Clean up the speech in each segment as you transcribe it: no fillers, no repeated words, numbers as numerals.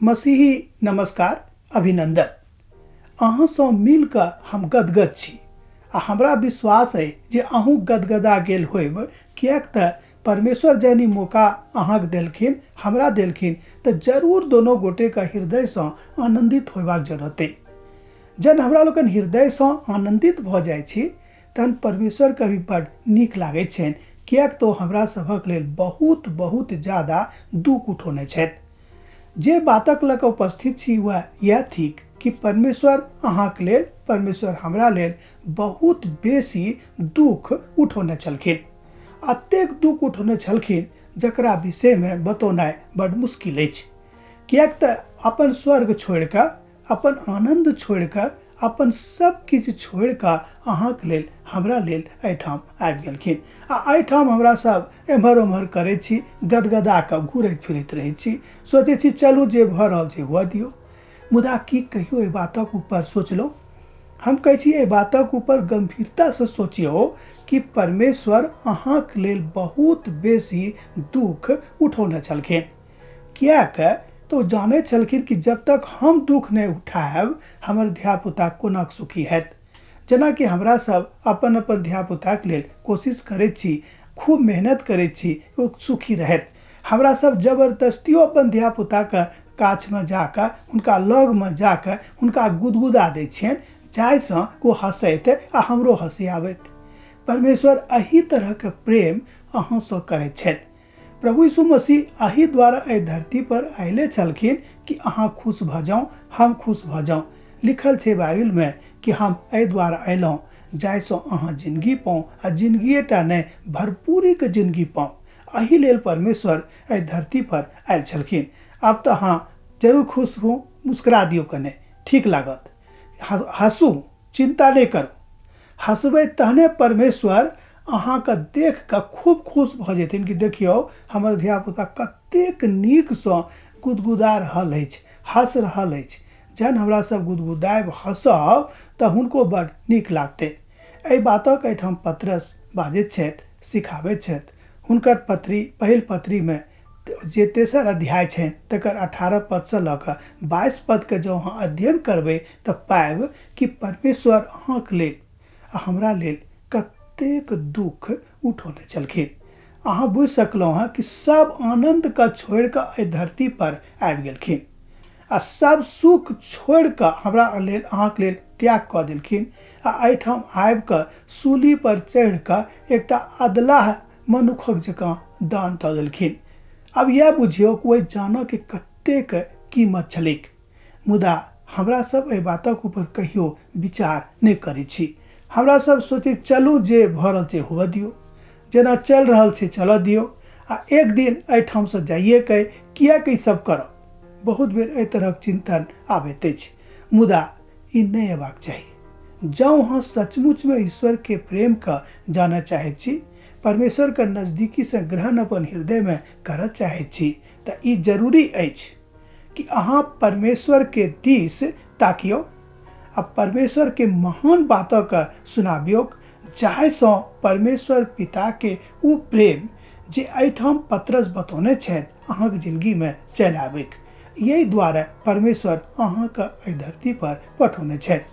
मसीही नमस्कार, अभिनंदन। अहाँसँ मिल कऽ हम गदगद छी आ हमरा विश्वास अइ जे अहूँ गदगदा गेल होयब, किएक तऽ परमेश्वर जहन ई मौका अहाँके देलखिन, हमरा देलखिन, तऽ जरूर दोनो गोटेके हृदयसँ आनन्दित होयबाक जरूरत अइ। जहन हमरा लोकनि हृदयसँ आनन्दित भऽ जाइ छी तहन परमेश्वरके भी बड नीक लागैत छनि, किएक तऽ ओ हमरा सभक लेल बहुत बहुत ज्यादा दुःख उठौने छथि। जे बातक लऽ कऽ उपस्थित छी वएह इएह थिक कि परमेश्वर अहाँके लेल, परमेश्वर हमरा लेल बहुत बेसी दुःख उठौने छलखिन। अतेक दुःख उठौने छलखिन जकरा विषयमे बतौनाइ बड मुश्किल अछि, किएक तऽ अपन स्वर्ग छोड़िकऽ, अपन आनन्द छोड़िकऽ, अपन सब किछु छोड़िकऽ अहाँके लेल, हमरा लेल एहिठाम आबि गेलखिन। आ एहिठाम हमरा सब एम्हर ओम्हर करै छी, गदगदा कऽ घुरैत फिरैत रहै छी, सोचै छी चलू जे भऽ रहल छै हुअ दियौ। मुदा की कहियो एहि बातक ऊपर सोचलहुँ? हम कहै छी एहि बातक ऊपर गम्भीरतासँ सोचियौ कि परमेश्वर अहाँके लेल बहुत बेसी दुःख उठौने छलखिन। किएक तऽ ओ जानैत छलखिन कि जब तक हम दुःख नहि उठायब हमर धियापुता कोना सुखी हैत। जेनाकि हमरा सब अपन अपन धियापुताके लेल कोशिश करैत छी, खूब मेहनत करैत छी ओ सुखी रहथि। हमरा सब जबरदस्तियो अपन धियापुताके काछमे जाकऽ, हुनका लगमे जाकऽ हुनका गुदगुदा दै छियनि, जाहिसँ ओ हँसैत आ हमरो हँसी आबैत। परमेश्वर एहि तरहके प्रेम अहाँसँ करैत छथि। प्रभु यीशु मसीह एहि द्वारा एहि धरती पर आयले छलखिन कि अहाँ खुश भऽ जाउ, हम खुश भऽ जाउ। लिखल छै बाइबिलमे कि हम एहि द्वारा अयलहुँ जाहिसँ अहाँ जिनगी पाउ, आ जिनगिएटा नहि भरपूरीके जिनगी पाउ। एहि लेल परमेश्वर एहि धरती पर आयल छलखिन। आब तऽ अहाँ जरूर खुश हो, मुस्कुरा दियौ कने, ठीक लागत। हँसू, चिन्ता नहि करू। हँसबै तहने परमेश्वर अहाँके देख कऽ खूब खुश भऽ जेथिन कि देखियौ हमर धियापुता कतेक नीकसँ गुदगुदा रहल अछि, हँसि रहल अछि। जहन हमरा सब गुदगुदायब, हँसब तऽ हुनको बड़ नीक लागतै। एहि बातक एहिठाम पतरस बाजैत छथि, सिखाबैत छथि। हुनकर पत्री, पहिल पत्रीमे जे तेसर अध्याय छनि तकर 18 पदसँ लऽ कऽ 22 पदके जँ अहाँ अध्ययन करबै तऽ पायब कि परमेश्वर अहाँके लेल आ हमरा लेल कतेक दुःख उठौने छलखिन। अहाँ बुझि सकलहुँ हँ कि सब आनन्दके छोड़ि कऽ एहि धरती पर आबि गेलखिन आ सब सुख छोड़ि कऽ हमरा लेल, अहाँके लेल त्याग कऽ देलखिन आ एहिठाम आबि कऽ सूली पर चढ़ि कऽ एकटा अदलाह मनुखक जकाँ दान दऽ देलखिन। आब इएह बुझियौ कि ओहि जानके कतेक कीमत छलैक। मुदा हमरा सब एहि बातक ऊपर कहियो विचार नहि करै छी। हमरा सब सोचै चलू जे भऽ रहल छै हुअ दियौ, जेना चलि रहल छै चलऽ दियौ, आ एक दिन एहिठामसँ जाइएके किएक ई सब करब। बहुत बेर एहि तरहक चिंतन आबैत अछि, मुदा ई नहि अयबाक चाही। जँ अहाँ सचमुचमे ईश्वरके प्रेमके जानऽ चाहैत छी, परमेश्वरके नजदीकीसँ ग्रहण अपन हृदयमे करऽ चाहैत छी, तऽ ई जरूरी अछि कि अहाँ परमेश्वरके दिस ताकियौ आ परमेश्वरके महान बातके सुनाबियौक, जाहिसँ परमेश्वर पिताके ओ प्रेम जे एहिठाम पतरस बतौने छथि अहाँके जिनगीमे चलि आबैक। यही दुआरे परमेश्वर अहाँके एहि धरती पर पठौने छथि।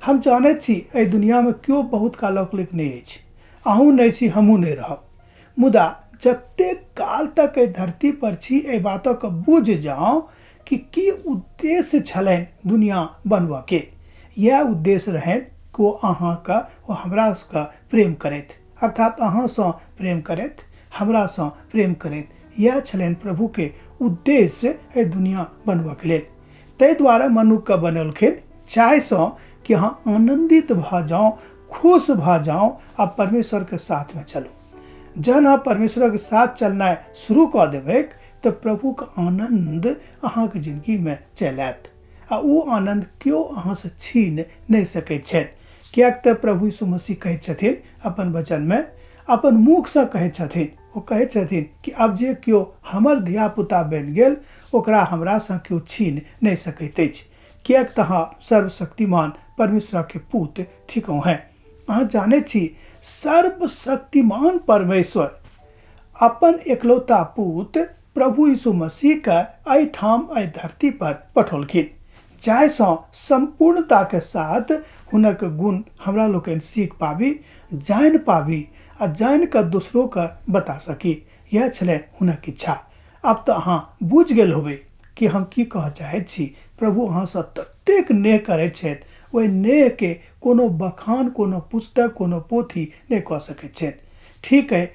हम जानैत छी एहि दुनियामे केओ बहुत कालौकिक नहि अछि, अहूँ नहि छी, हमहूँ नहि रहब, मुदा जतेक काल तक एहि धरती पर छी एहि बातके बुझि जाउ कि की उद्देश्य छलनि दुनिया बनबऽके। इएह उद्देश्य रहनि कि ओ अहाँके, ओ हमरा सबके प्रेम करथि, अर्थात अहाँसँ प्रेम करथि, हमरासँ प्रेम करथि। इएह छलनि प्रभुके उद्देश्य एहि दुनिया बनबऽके लेल। ताहि दुआरे मनुखके बनेलखिन जाहिसँ कि अहाँ आनन्दित भऽ जाउ, खुश भऽ जाउ आ परमेश्वरके साथमे चलू। जहन अहाँ परमेश्वरके साथ चलनाइ शुरू कऽ देबै तऽ प्रभुके आनन्द अहाँके जिनगीमे चलि आयत आ ओ आनन्द केओ अहाँसँ छीन नहि सकैत छथि। किएक तऽ प्रभु यीशु मसीह कहैत छथिन अपन वचनमे, अपन मुखसँ कहैत छथिन, ओ कहैत छथिन कि आब जे केओ हमर धियापुता बनि गेल ओकरा हमरासँ केओ छीन नहि सकैत अछि, किएक तऽ अहाँ सर्वशक्तिमान परमेश्वरके पूत थिकहुँ हैं। अहाँ जानैत छी सर्वशक्तिमान परमेश्वर अपन एकलौता पूत प्रभु यीशु मसीहके एहिठाम एहि धरती पर पठौलखिन, जाहिसँ सम्पूर्णताके साथ हुनक गुण हमरा लोकनि सीख पाबी, जानि पाबी आ जानि कऽ दोसरोके बता सकी। इएह छलनि हुनक इच्छा। आब तऽ अहाँ बुझि गेल होबै कि हम की कहऽ चाहैत छी। प्रभु अहाँसँ ततेक नेह करैत छथि, ओहि नेहके कोनो बखान, कोनो पुस्तक, कोनो पोथी नहि कऽ सकैत छथि। ठीक अइ,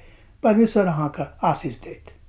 परमेश्वर अहाँके आशीष देत।